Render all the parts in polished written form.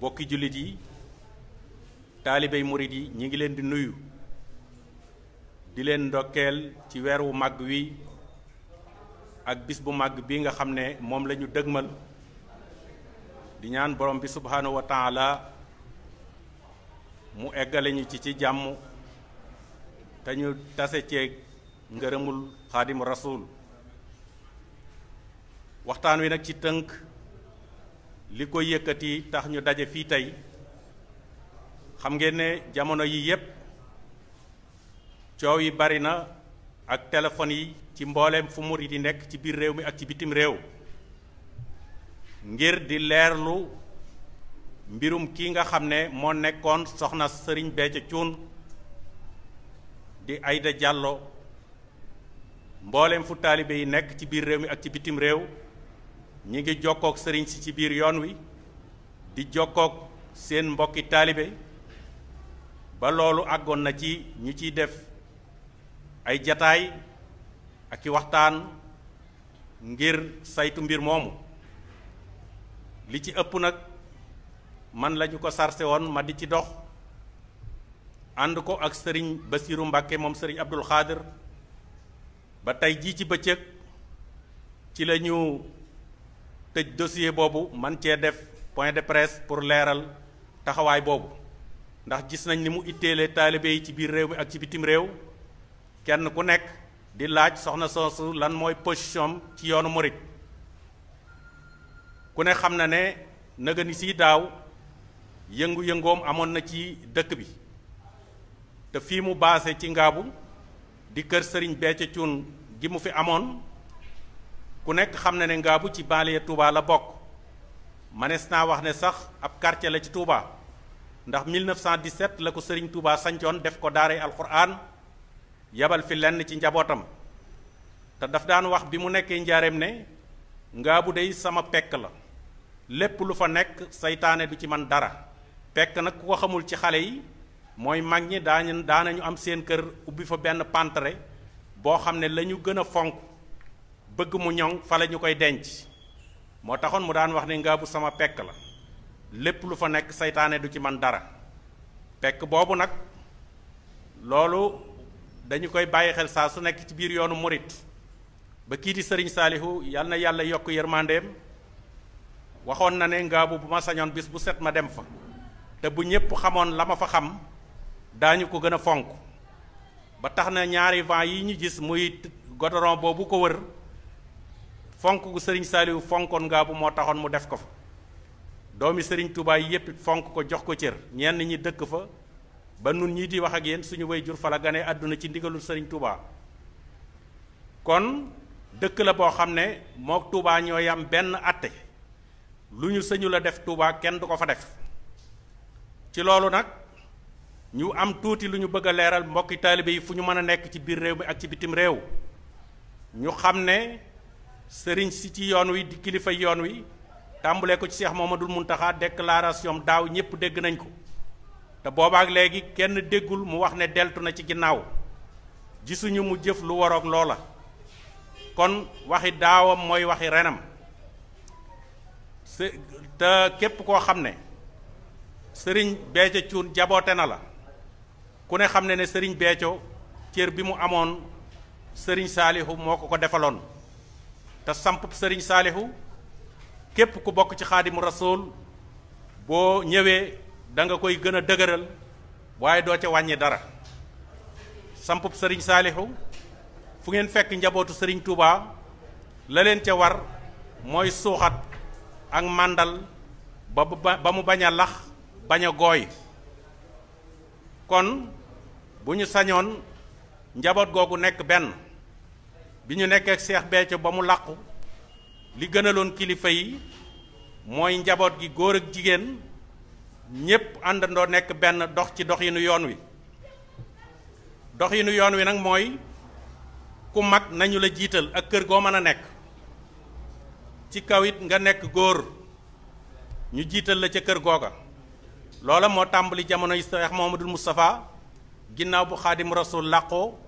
bokki jullit yi taalibey murid yi ñi ngi leen di nuyu di leen ndokkeel ci weer wu màgg wi ak bis bu màgg bi nga xam ne moom la ñu dëgmal di ñaan borom bi subhaanahu wa taala mu eggale ñu ci jàmm te ñu tase ceeg ngërëmul xaadimu rasul waxtaan wi nag ci tënk li ko yëkkati tax ñu daje fii tey xam ngeen ne jamono yi yépp coow yi bari na ak téléphone yi ci mbooleem fu murid yi nekk ci biir réew mi ak ci bitim réew ngir di leerlu mbirum kii nga xam ne moo nekkoon soxna Sëriñ Béthio Thioune di Aïda Diallo mbooleem fu taalibe yi nekk ci biir réew mi ak ci bitim réew ñi ngi jokkook sëriñ si ci biir yoon wi di jokkook seen mbokki taalibe ba loolu àggoon na ci ñu ciy def ay jataay ak i waxtaan ngir saytu mbir moomu li ci ëpp nag man lañu ko sarse woon ma di ci dox ànd ko ak sëriñ Basiiru Mbàkke moom sëriñ Abdul Xaadir ba tey jii ci bëccëg ci la ñu tëj dossier boobu man cee def point de presse pour leeral taxawaay boobu ndax gis nañ ni mu itteele taalibe yi ci biir réew mi ak ci bitim réew kenn ku nekk di laaj soxna soosu lan mooy position ci yoonu murit ku ne xam na ne nëga ni si daaw yëngu-yëngoom amoon na ci dëkk bi te fii mu baase ci ngaabu di kër sëriñ Béthio Thioune gi mu fi amoon ku nekk xam na ne ngaabu ci banlieue Touba la bokk manees naa wax ne sax ab quartier la ci Touba ndax 1917 la ko sëriñ Touba sancoon def ko daaray alxuraan yabal fi lenn ci njabootam te daf daan wax bi mu nekkee njaareem ne ngaabu dey sama pekk la lépp lu fa nekk saytaane du ci man dara pekk nag ku ko xamul ci xale yi mooy mag ñi daanañu am seen kër ubbi fa benn pantere boo xam ne la ñu gën a fonk bëgg mu ñoŋ fa la ñu koy denc moo taxoon mu daan wax ne ngaabu sama pekk la lépp lu fa nekk saytaane du ci man dara pekk boobu nag loolu dañu koy bàyyi xel saa su nekk ci biir yoonu murit ba kii di sëriñ Saalihu yal na yàlla yokk yërmandeem waxoon na ne ngaabu bu ma sañoon bis bu set ma dem fa te bu ñépp xamoon la ma fa xam daañu ko gën a fonk ba tax na ñaari vent yi ñu gis muy godoron boobu ko wër fonk gu sëriñ Saalihu fonkoon ngaabu moo taxoon mu def ko fa doomi sëriñ Touba yi yépp fonk ko jox ko cër ñenn ñi dëkk fa ba nun ñii di wax ak yéen suñu waajur fa la gane àdduna ci ndigalul sëriñ Touba kon dëkk la boo xam ne mook Touba ñooy am benn atte lu ñu sëñu la def Touba kenn du ko fa def ci loolu nag ñu am tuuti lu ñu bëgg a leeral mbokki taalibe yi fu ñu mën a nekk ci biir réew mi ak ci bitim réew ñu xam ne sëriñ si ci yoon wi di kilifa yoon wi tàmbalee ko ci Cheikh Mouhamadoul Mountakha déclaration daaw ñépp dégg nañ ko te boobaak léegi kenn déggul mu wax ne deltu na ci ginnaaw gisuñu mu jëf lu waroog loola kon waxi daawam mooy waxi renam te képp koo xam ne sëriñ Béthio Thioune jaboote na la ku ne xam ne ne sëriñ Béthio cër bi mu amoon sëriñ Saalihu moo ko ko defaloon te samp sëriñ Saalihu képp ku bokk ci xaadimu rasul boo ñëwee da nga koy gën a dëgëral waaye doo ca wàññi dara sampub sëriñ Saalihu fu ngeen fekk njabootu sëriñ Touba la leen ca war mooy suuxat ak màndal ba mu bañ a lax bañ a gooy kon bu ñu sañoon njaboot googu nekk benn bi ñu nekkee Seex Béthio ba mu làqu li gënaloon kilifa yi mooy njaboot gi góor ak jigéen ñépp àndandoo nekk benn dox ci doxinu yoon wi doxinu yoon wi nag mooy ku mag nañu la jiital ak kër goo mën a nekk ci kaw it nga nekk góor ñu jiital la ca kër googa loola moo tàmbali jamono yi Cheikh Mouhamadoul Moustapha ginnaaw bu Xaadim Rasul làqoo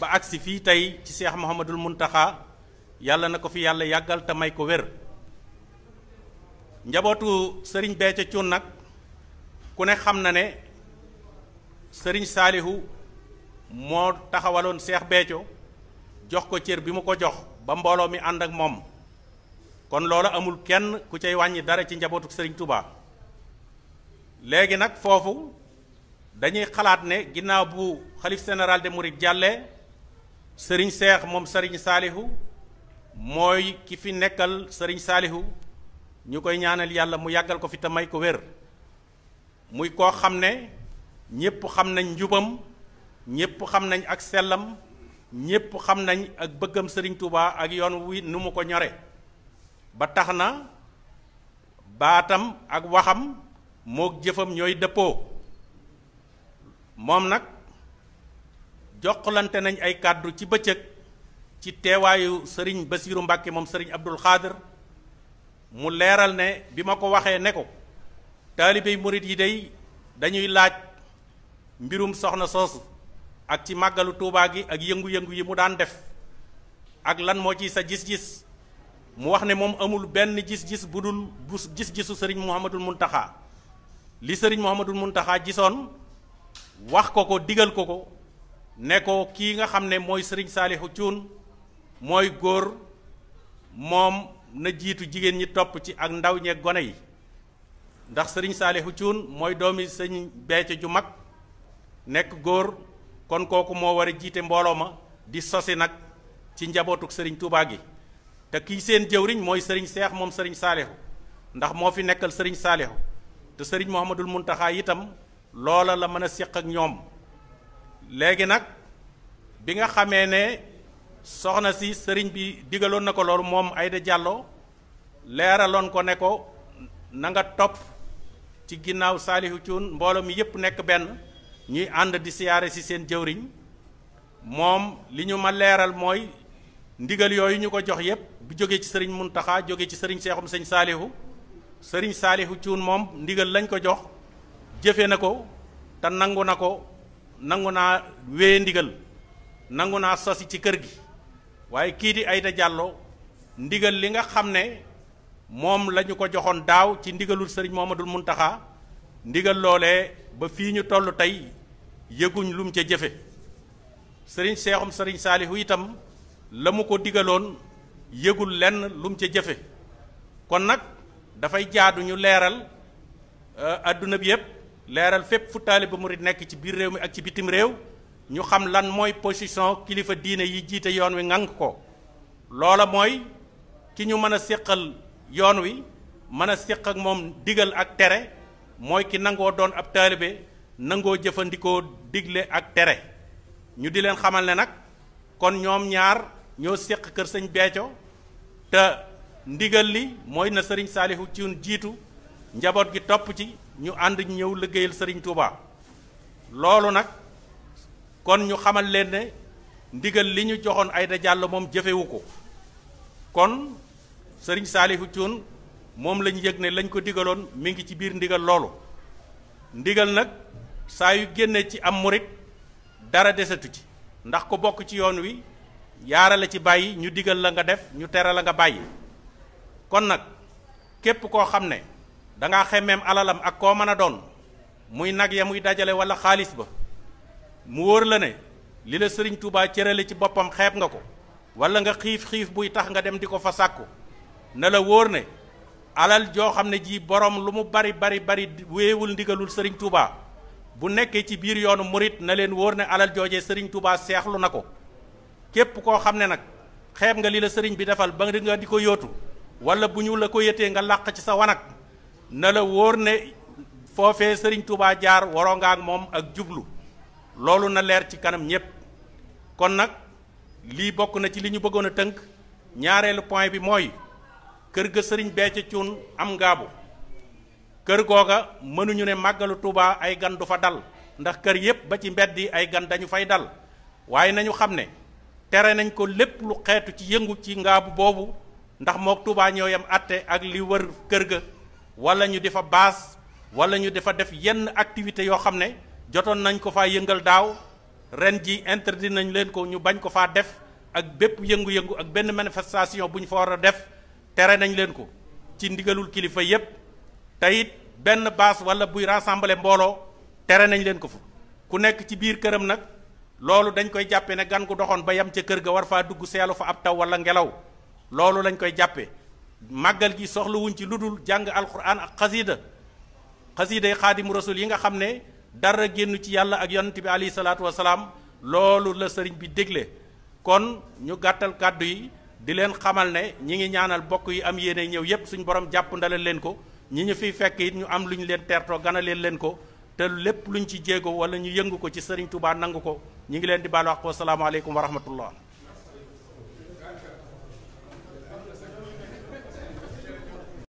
ba agsi fii tey ci Cheikh Mouhamadoul Mountakha yàlla na ko fi yàlla yàggal te may ko wér njabootu sëriñ Béthio Thioune nag ku ne xam na ne sëriñ Saalihu moo taxawaloon Seex Béthio jox ko cër bi mu ko jox ba mbooloo mi ànd ak moom kon loolu amul kenn ku cay wàññi dara ci njabootu sëriñ Touba. léegi nag foofu dañuy xalaat ne ginnaaw bu xalif général des mourides jàllee sëriñ Seex moom sëriñ Saalihu mooy ki fi nekkal sëriñ Saalihu ñu koy ñaanal yàlla mu yàggal ko fi te may ko wér muy koo xam ne ñépp xam nañ njubam ñépp xam nañ ak sellam ñépp xam nañ ak bëggam sëriñ Touba ak yoon wi nu mu ko ñore ba tax na baatam ak waxam mook jëfam ñooy dëppoo moom nag jokkalante nañ ay kàddu ci bëccëg ci teewaayu sëriñ Basiiru Mbàkke moom sëriñ Abdul Xaadir mu leeral ne bi ma ko waxee ne ko taalibey murit yi day dañuy laaj mbirum soxna soosu ak ci màggalu Tuubaa gi ak yëngu-yëngu yi mu daan def ak lan moo ci sa gis-gis mu wax ne moom amul benn gis-gis bu dul bu gis-gisu sëriñ Muhammadul Muntaxa li sëriñ Muhammadul Muntaxa gisoon wax ko ko digal ko ko ne ko kii nga xam ne mooy sëriñ Saalihu Thioune mooy góor moom na jiitu jigéen ñi topp ci ak ndaw ñeeg gone yi ndax sëriñ Saalihu Thioune mooy doomi sëriñ Béthio ju mag nekk góor kon kooku moo war a jiite mbooloo ma di sosi nag ci njabootuk sëriñ Touba gi te kii seen jëwriñ mooy sëriñ Seex moom sëriñ Saalihu ndax moo fi nekkal sëriñ Saalihu te sëriñ Muhammadul Muntaxa itam loola la mën a séq ak ñoom léegi nag bi nga xamee ne soxna si sëriñ bi digaloon na ko loolu moom Aïda Diallo leeraloon ko ne ko na nga topp ci ginnaaw Saalihu Thioune mbooloo mi yépp nekk benn ñuy ànd di siyaare si seen jëwriñ moom li ñu ma leeral mooy ndigal yooyu ñu ko jox yépp bu jógee ci sëriñ Muntaxa jógee ci sëriñ Seexum sëñ sëriñ Saalihu Thioune moom ndigal lañ ko jox jëfe na ko te nangu na ko nangu naa wéye ndigal nangu naa sosi ci kër gi waaye kii di Aïda Diallo ndigal li nga xam ne moom la ñu ko joxoon daaw ci ndigalul sëriñ Muhammadul Muntaxa ndigal loolee ba fii ñu toll tey yëguñ lum ca jëfe sëriñ Seexum sëriñ Saalihu itam la mu ko digaloon yëgul lenn lum ca jëfe kon nag dafay jaadu ñu leeral adduna bi yépp leeral fépp fu taalibe murid nekk ci biir réew mi ak ci bitim réew ñu xam lan mooy position kilifa diine yi jiite yoon wi ŋànk ko loola mooy ki ñu mën a séqal yoon wi mën a séq ak moom digal ak tere mooy ki nangoo doon ab taalibe nangoo jëfandikoo digle ak tere ñu di leen xamal ne nag kon ñoom ñaar ñoo séq kër sëñ Béthio te ndigal li mooy na sëriñ Saalihu Thioune jiitu njaboot gi topp ci ñu ànd ñëw liggéeyal sëriñ Touba loolu nag kon ñu xamal leen ne ndigal li ñu joxoon Aïda Diallo moom jëfewu ko kon sëriñ Saalihu Thioune moom lañu yëg ne lañ ko digaloon mi ngi ci biir ndigal loolu ndigal nag saa yu génne ci am murit dara desatu ci ndax ko bokk ci yoon wi yaara la ci bàyyi ñu digal la nga def ñu tere la nga bàyyi kon nag képp koo xam ne dangaa xemmeem alalam ak koo mën a doon muy nag ya muy dajale wala xaalis ba mu wóor la ne li la sëriñ Touba cërale ci boppam xeeb nga ko wala nga xiif buy tax nga dem di ko fa sàkku na la wóor ne alal joo xam ne ji borom lu mu bari wéewul ndigalul sëriñ Touba bu nekkee ci biir yoonu murit na leen wóor ne alal joojee sëriñ Touba seexlu na ko képp koo xam ne nag xeeb nga li la sëriñ bi defal ba nga di ko yóotu wala bu ñu la ko yëtee nga làq ci sa wanag na la wóor ne foofee sëriñ Touba jaar waroo nga ak moom ak jublu loolu na leer ci kanam ñépp kon nag lii bokk na ci li ñu bëggoon a tënk ñaareelu point bi mooy kër ga sëriñ Béthio Thioune am ngaabu kër googa mënuñu ne màggalu Touba ay gan du fa dal ndax kër yépp ba ci mbedd yi ay gan dañu fay dal waaye nañu xam ne tere nañ ko lépp lu xeetu ci yëngu ci ngaabu boobu ndax mook Touba ñoo yam atte ak li wër kër ga wala ñu di fa baas wala ñu di fa def yenn activité yoo xam ne jotoon nañ ko faa yëngal daaw ren ji interdit nañ leen ko ñu bañ ko faa def ak bépp yëngu-yëngu ak benn manifestation bu ñu fa war a def tere nañ leen ko ci ndigalul kilifa yépp te it benn baas wala buy rassembler mbooloo tere nañ leen ko fa ku nekk ci biir këram nag loolu dañ koy jàppe ne gan gu doxoon ba yam ca kër ga war faa dugg seelu fa ab taw wala ngelaw loolu lañ koy jàppe màggal gi soxlawuñ ci lu dul jàng alquran ak xasiida yi xaadimu rasul yi nga xam ne dara génn ci yàlla ak yonent bi alayhi salaatu wasalaam loolu la sëriñ bi dégle kon ñu gàttal kàddu yi di leen xamal ne ñi ngi ñaanal bokk yi am yéene ñëw yépp suñ borom jàpp ndalal leen ko ñi ñu fiy fekk it ñu am lu ñu leen teertoo gana leen ko te lépp luñ ci jéego wala ñu yëngu ko ci sëriñ Touba nangu ko ñi ngi leen di baal wax ko salaamaaleykum wa rahmatullah